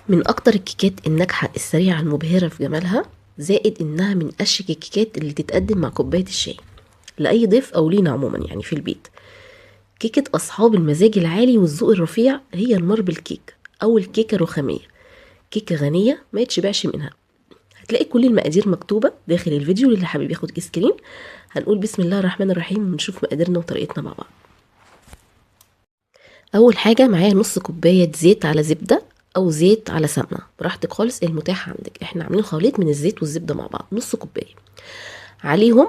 من اكتر الكيكات الناجحة السريعة المبهره في جمالها، زائد انها من اشيك الكيكات اللي تتقدم مع كوباية الشاي لاي ضيف او لينا عموما يعني في البيت. كيكة اصحاب المزاج العالي والذوق الرفيع هي ال marble cake او الكيكه الرخاميه، كيكة غنية ما يتشبعش منها. هتلاقي كل المقادير مكتوبة داخل الفيديو للي حابب ياخد screen. هنقول بسم الله الرحمن الرحيم ونشوف مقاديرنا وطريقتنا مع بعض. اول حاجة معايا نص كوباية زيت على زبدة او زيت على سمنه، براحتك خالص المتاح عندك. احنا عاملين خليط من الزيت والزبده مع بعض. نص كوباية عليهم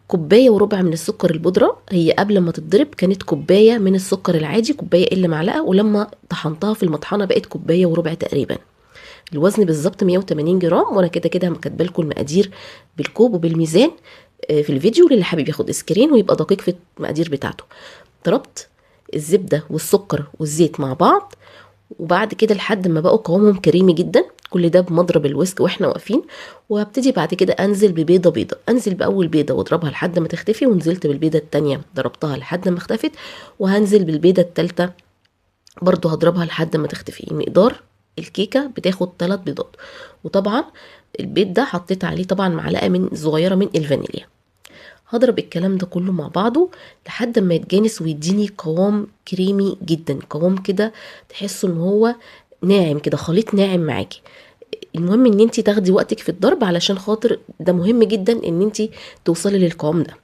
كوباية وربع من السكر البودره، هي قبل ما تتضرب كانت كوباية من السكر العادي، كوباية الا معلقه، ولما طحنتها في المطحنه بقت كوباية وربع تقريبا. الوزن بالظبط 180 جرام، وانا كده كده كاتبه لكم المقادير بالكوب وبالميزان في الفيديو للي حابب ياخد screen ويبقى دقيق في المقادير بتاعته. ضربت الزبدة والسكر والزيت مع بعض، وبعد كده لحد ما بقوا قوامهم كريمي جدا، كل ده بمضرب ال whisk واحنا واقفين. وهبتدي بعد كده انزل ببيضه بيضة، انزل باول بيضة واضربها لحد ما تختفي، ونزلت بالبيضه الثانية ضربتها لحد ما اختفت، وهنزل بالبيضه الثالثة برضو هضربها لحد ما تختفي. مقدار الكيكه بتاخد 3 بيضات، وطبعا البيض ده حطيت عليه طبعا معلقه من صغيرة من الفانيليا. هضرب الكلام ده كله مع بعضه لحد ما يتجانس ويديني قوام كريمي جدا، قوام كده تحسوا ان هو ناعم كده، خليط ناعم معاكي. المهم ان انتي تاخدي وقتك في الضرب علشان خاطر ده مهم جدا ان انتي توصلي للقوام ده.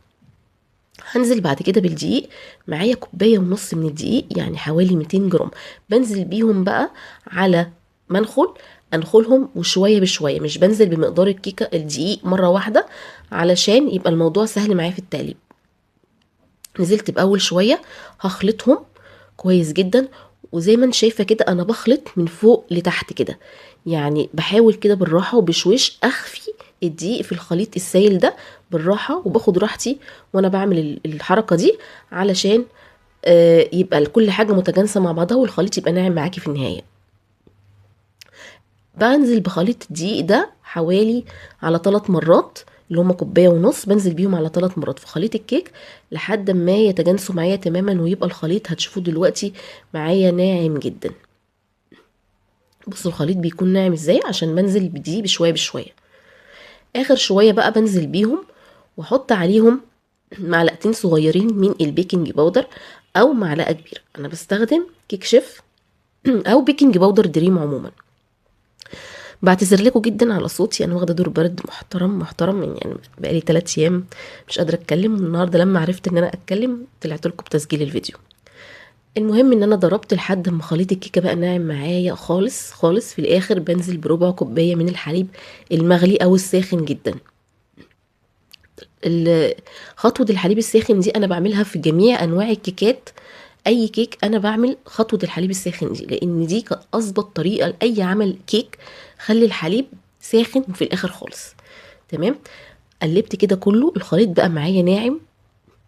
هنزل بعد كده بالدقيق، معايا كوباية ونص من الدقيق يعني حوالي 200 جرام، بنزل بيهم بقى على منخل، انخلهم وشوية بشوية، مش بنزل بمقدار الكيكه الدقيق مرة واحدة علشان يبقى الموضوع سهل معايا في التقليب. نزلت باول شوية هخلطهم كويس جدا، وزي ما انت شايفه كده انا بخلط من فوق لتحت كده، يعني بحاول كده بالراحة وبشويش اخفي الدقيق في الخليط السائل ده بالراحة، وباخد راحتي وانا بعمل الحركة دي علشان يبقى كل حاجة متجانسة مع بعضها والخليط يبقى ناعم معاكي في النهاية. بنزل بخليط الدقيق ده حوالي على 3 مرات اللي هما كوباية ونص، بنزل بيهم على 3 مرات في خليط الكيك لحد ما يتجانسوا معايا تماما ويبقى الخليط هتشوفوه دلوقتي معايا ناعم جدا. بصوا الخليط بيكون ناعم ازاي عشان بنزل بدقيق بشوية بشوية. اخر شوية بقى بنزل بيهم واحط عليهم معلقتين صغيرين من ال baking powder او معلقه كبيرة، انا بستخدم كيك شيف او baking powder دريم عموما. بعتذر لكم جدا على صوتي، انا واخده دور برد محترم محترم، يعني بقالي 3 ايام مش قادرة اتكلم، والنهارده لما عرفت ان انا اتكلم طلعت لكم بتسجيل الفيديو. المهم ان انا ضربت لحد ما خليط الكيكه بقى ناعم معايا خالص خالص. في الاخر بنزل بربع كوباية من الحليب المغلي او الساخن جدا. خطوة الحليب الساخن دي انا بعملها في جميع انواع الكيكات، اي كيك انا بعمل خطوة الحليب الساخن دي، لان دي اظبط طريقه لاي عمل كيك. خلي الحليب ساخن وفي الاخر خالص. تمام، قلبت كده كله، الخليط بقى معايا ناعم،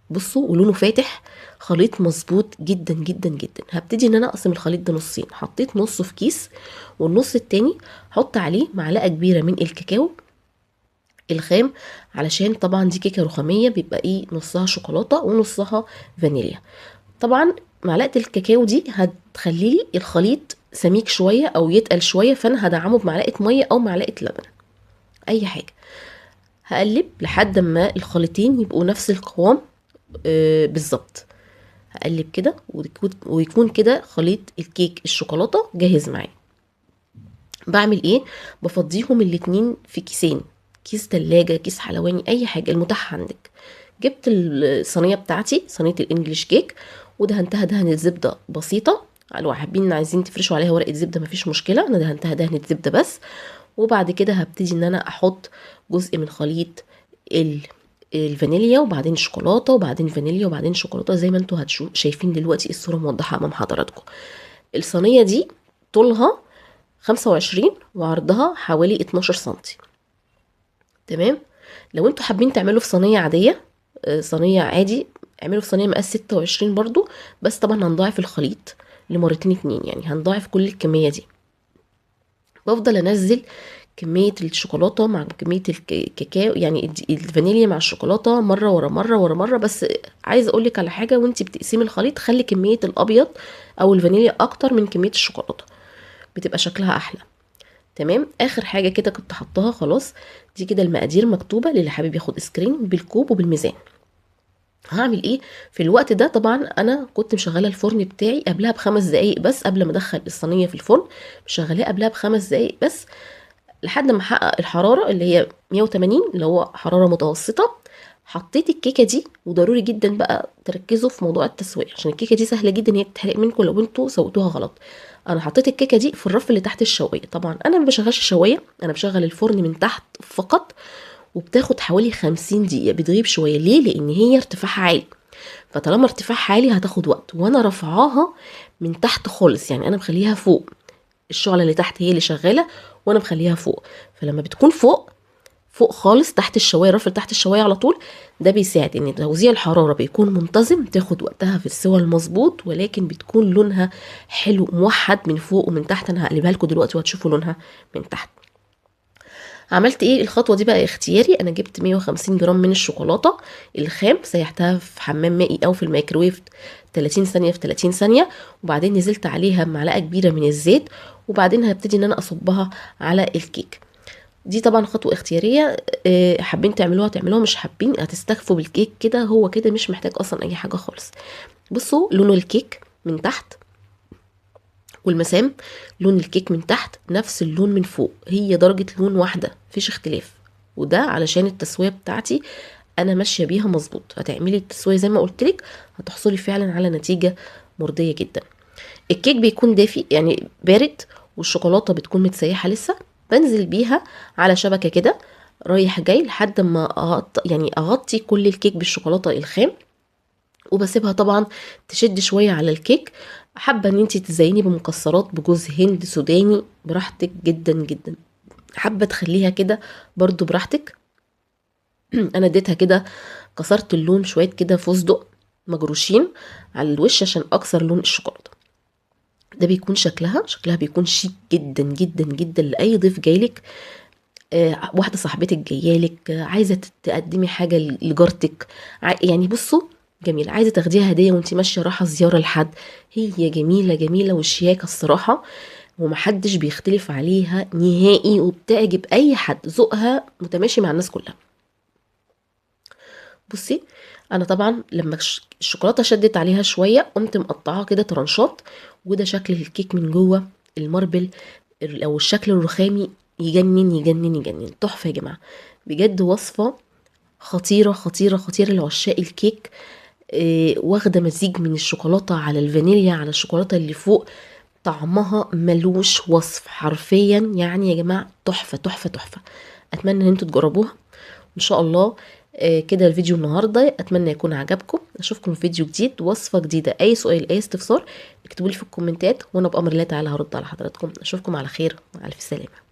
بصوا ولونه فاتح، خليط مظبوط جدا جدا جدا. هبتدي ان انا اقسم الخليط ده نصين، حطيت نصه في كيس والنص التاني حط عليه معلقه كبيرة من الكاكاو الخام، علشان طبعا دي كيكة رخاميه بيبقى ايه نصها شوكولاتة ونصها فانيليا. طبعا معلقه الكاكاو دي هتخلي لي الخليط سميك شوية او يتقل شوية، فانا هدعمه بمعلقه مية او معلقه لبن، اي حاجة. هقلب لحد ما الخليطين يبقوا نفس القوام بالظبط. هقلب كده ويكون كده خليط الكيك الشوكولاتة جاهز معايا. بعمل ايه؟ بفضيهم الاتنين في كيسين، كيس تلاجة، كيس حلواني، اي حاجة المتاح عندك. جبت الصينية بتاعتي، صينية ال English cake، ودهنتها دهنه زبدة بسيطة، لو حابين عايزين تفرشوا عليها ورقة زبدة مفيش مشكلة، انا دهنتها دهنه زبدة بس. وبعد كده هبتدي ان انا احط جزء من خليط الفانيليا، وبعدين شوكولاتة، وبعدين فانيليا، وبعدين شوكولاتة، زي ما انتوا هتشوفوا شايفين دلوقتي الصورة موضحة امام حضراتكم. الصينية دي طولها 25 وعرضها حوالي 12 سنتي. تمام، لو انتوا حابين تعملوا في صينية عادية، صينية عادي، اعملوا في صينية مقاس 26 برضو، بس طبعا هنضاعف الخليط لمرتين اتنين، يعني هنضاعف كل الكمية دي. بفضل انزل كمية الشوكولاتة مع كمية الكاكاو، يعني الفانيليا مع الشوكولاتة، مرة ورا مرة ورا مرة. بس عايزة اقولك على حاجة، وانتي بتقسمي الخليط خلي كمية الابيض او الفانيليا اكتر من كمية الشوكولاتة، بتبقى شكلها احلى. تمام. اخر حاجة كده كنت حطاها خلاص، دي كده المقادير مكتوبة للي حابب ياخد screen بالكوب وبالميزان. هعمل ايه في الوقت ده؟ طبعا انا كنت مشغله الفرن بتاعي قبلها ب5 دقايق بس، قبل ما ادخل الصينية في الفرن مشغلاه قبلها ب5 دقايق بس، لحد ما احقق الحرارة اللي هي 180 اللي هو حرارة متوسطه. حطيت الكيكه دي، وضروري جدا بقى تركزوا في موضوع التسوية عشان الكيكه دي سهلة جدا ان هي تتحرق منكم لو انتوا سويتوها غلط. انا حطيت الكيكه دي في الرف اللي تحت الشوايه، طبعا انا ما بشغلش الشوايه، انا بشغل الفرن من تحت فقط، وبتاخد حوالي 50 دقيقة، بتغيب شوية. ليه؟ لان هي ارتفاعها عالي، فطالما ارتفاعها عالي هتاخد وقت، وانا رافعاها من تحت خالص، يعني انا مخليها فوق، الشعلة اللي تحت هي اللي شغالة وانا مخليها فوق، فلما بتكون فوق فوق خالص تحت الشوايه، الرف تحت الشوايه على طول، ده بيساعد ان توزيع الحرارة بيكون منتظم، تاخد وقتها في السوى المظبوط، ولكن بتكون لونها حلو موحد من فوق ومن تحت. انا هقلبها لكم دلوقتي وهتشوفوا لونها من تحت. عملت ايه الخطوة دي بقى؟ اختياري. انا جبت 150 جرام من الشوكولاتة الخام، سيحتها في حمام مائي او في الميكرويف 30 ثانية في 30 ثانية، وبعدين نزلت عليها معلقه كبيرة من الزيت، وبعدين هبتدي ان انا اصبها على الكيك. دي طبعا خطوة اختيارية، حابين تعملوها تعملوها، مش حابين هتستكفوا بالكيك كده، هو كده مش محتاج اصلا اي حاجة خالص. بصوا لون الكيك من تحت والمسام، لون الكيك من تحت نفس اللون من فوق، هي درجة لون واحدة مفيش اختلاف، وده علشان التسوية بتاعتي انا ماشية بيها مظبوط. هتعملي التسوية زي ما قلتلك هتحصلي فعلا على نتيجة مرضية جدا. الكيك بيكون دافي يعني بارد، والشوكولاتة بتكون متسيحة لسه، بنزل بيها على شبكة كده رايح جاي لحد ما اغطي كل الكيك بالشوكولاتة الخام، وبسيبها طبعا تشد شوية على الكيك. حابة ان انتي تزيني بمكسرات، بجوز هند سوداني، براحتك جدا جدا. حابة تخليها كده برضو براحتك. انا اديتها كده، كسرت اللون شوية كده فستق مجروشين على الوش عشان اكسر لون الشوكولاتة. ده بيكون شكلها بيكون شيك جدا جدا جدا لاي ضيف جايلك، واحدة صاحبتك جايالك، عايزه تقدمي حاجة لجارتك، يعني بصوا جميل، عايزه تاخديها هديه وانت ماشية رايحة زيارة لحد. هي جميلة جميلة وشياكه الصراحة، ومحدش بيختلف عليها نهائي، وبتعجب اي حد، ذوقها متماشي مع الناس كلها. بصي انا طبعا لما الشوكولاتة شدت عليها شوية قمت مقطعاها كده ترانشات، وده شكل الكيك من جوه، الماربل او الشكل الرخامي يجنن يجنن يجنن، تحفة يا جماعة بجد، وصفه خطيرة خطيرة خطيرة لعشاق الكيك. واخده مزيج من الشوكولاتة على الفانيليا على الشوكولاتة اللي فوق، طعمها ملوش وصف حرفيا يعني يا جماعة، تحفة تحفة تحفة. اتمنى ان انتوا تجربوها ان شاء الله. كده الفيديو النهارده اتمنى يكون عجبكم، اشوفكم في فيديو جديد، وصفه جديدة، اي سؤال اي استفسار اكتبوا لي في الكومنتات، وانا بامر الله تعالى هرد على حضراتكم. اشوفكم على خير، مع الف سلامه.